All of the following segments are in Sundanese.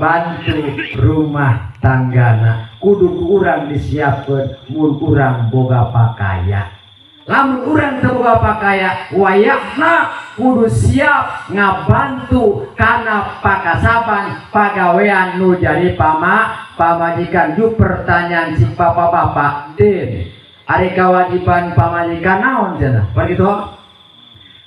Pembantu rumah tanggana kudu ku urang disiapkeun mun urang boga pakaya. Lamun urang teu boga pakaya, wayahna kudu siap ngabantu kana pakasaban pagawean nu jadi pamajikan. Ju pertanyaan si bapak-bapak, "Din, ari kewajiban pamajikan naon cenah?" Begitu.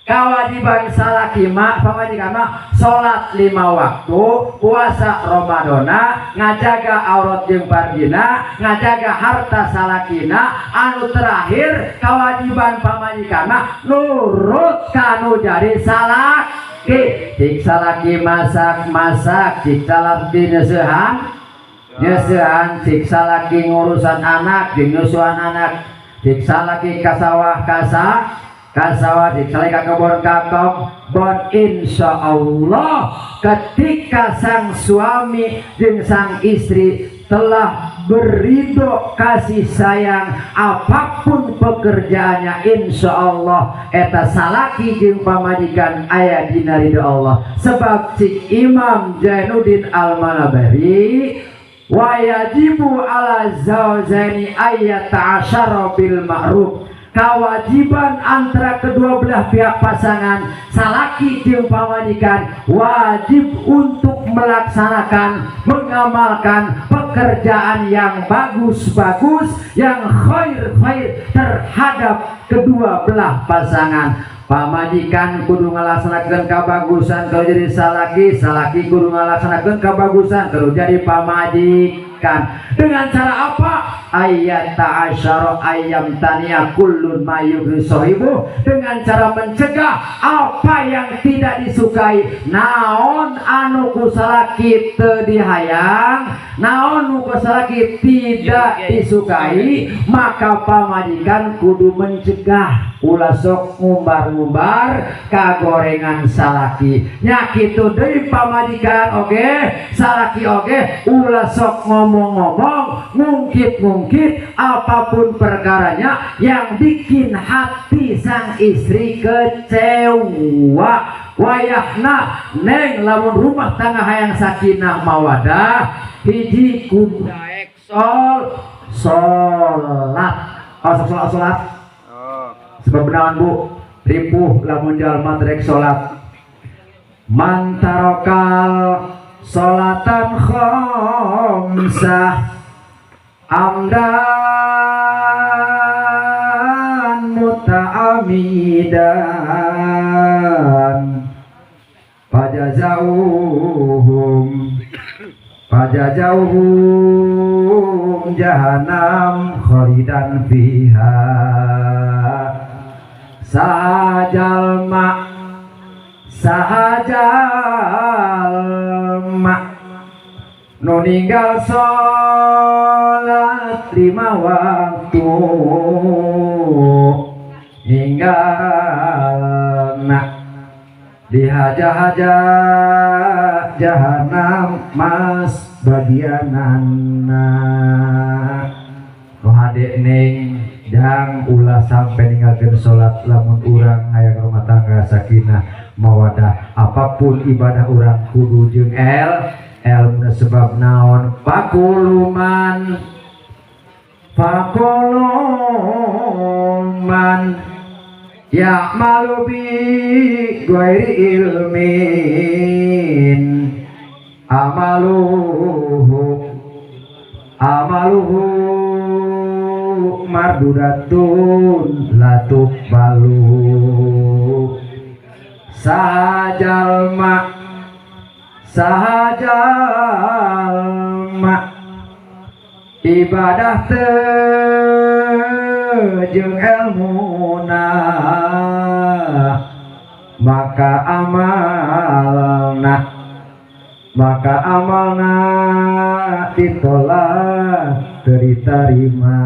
Kewajiban salaki mah, pamajikan mah, salat 5 waktu, puasa Ramadana, ngajaga aurat jeung parjina, ngajaga harta salakina. Anu terakhir, kewajiban pamajikan mah nurut kanu jadi salaki. Cik salaki masak, masak. Cik salaki nyeusehan, nyeusehan. Cik salaki ngurusan anak, jeung nyusuan anak. Cik salaki ka sawah, ka sawah. Cik salaki ka kebon, ka kebon. Insya Allah ketika sang suami dan sang istri telah beridho kasih sayang, apapun pekerjaannya, insya Allah eta salaki jeung pamajikan aya dina ridho Allah. Sebab cik Imam Jainuddin Al-Malabari, wa yajibu ala zawjaini ayyata'asyara bil ma'ruf. Kewajiban antara kedua belah pihak pasangan, salaki jeung pamajikan, wajib untuk melaksanakan, mengamalkan pekerjaan yang bagus-bagus, yang khair-khair terhadap kedua belah pasangan. Pamajikan kudu ngalaksanakeun kabagusan kalau jadi salaki, salaki kudu ngalaksanakeun kabagusan kalau jadi pamajikan. Dengan cara apa? Ayyata'asyara ayyamtani'a kullun ma yu'dzi sahibu, dengan cara mencegah apa yang tidak disukai. Naon anu ku salaki teu dihayang, naon nu ku salaki tidak disukai, maka pamajikan kudu mencegah, ulah sok ngumbar-ngumbar kagorengan salaki. Nya kitu deui pamajikan oge, salaki oge, ulah sok ngomong-ngomong, ngungkit-ngungkit apapun perkaranya yang bikin hati sang istri kecewa. Wayahna, Neng, lamun rumah tangga hayang sakinah mawadah, hiji, kudu daek salat. Oh, sok salat, salat. Oh. Sebab naon, Bu? Ripuh lamun jalma teu rek salat. Man tarokal salatan khamsah amdan muta'amidan fajazauhum jahanam khalidan fiha. Sajalma, sajalma nu ninggal salat 5 waktu, ninggalna dihaja-haja jahanam mas bagianana. Nu hade, Neng, jang ulah sampai ninggalkeun salat. Lamun urang hayang rumah tangga sakinah mawadah, apapun ibadah urang kudu jeung ilmu. Sebab naon? Fakuluman ya'malu bi ghairi ilmin, amaluhu mardudatun la tuqbalu. Sajalma, sajalma ibadah teu jeung elmuna, maka amalna ditolak, teu ditarima.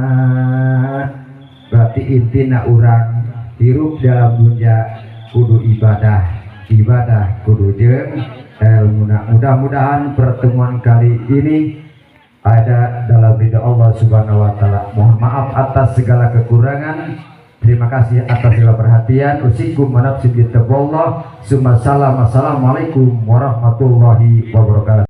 Berarti intina urang hirup dalam dunia kudu ibadah, ibadah kudu jeung ilmu. Mudah-mudahan pertemuan kali ini ada dalam ridha Allah Subhanahu wa taala. Mohon maaf atas segala kekurangan. Terima kasih atas segala perhatian. Usikum wa nafsi bittaqwallah. Summa salam. Assalamualaikum warahmatullahi wabarakatuh.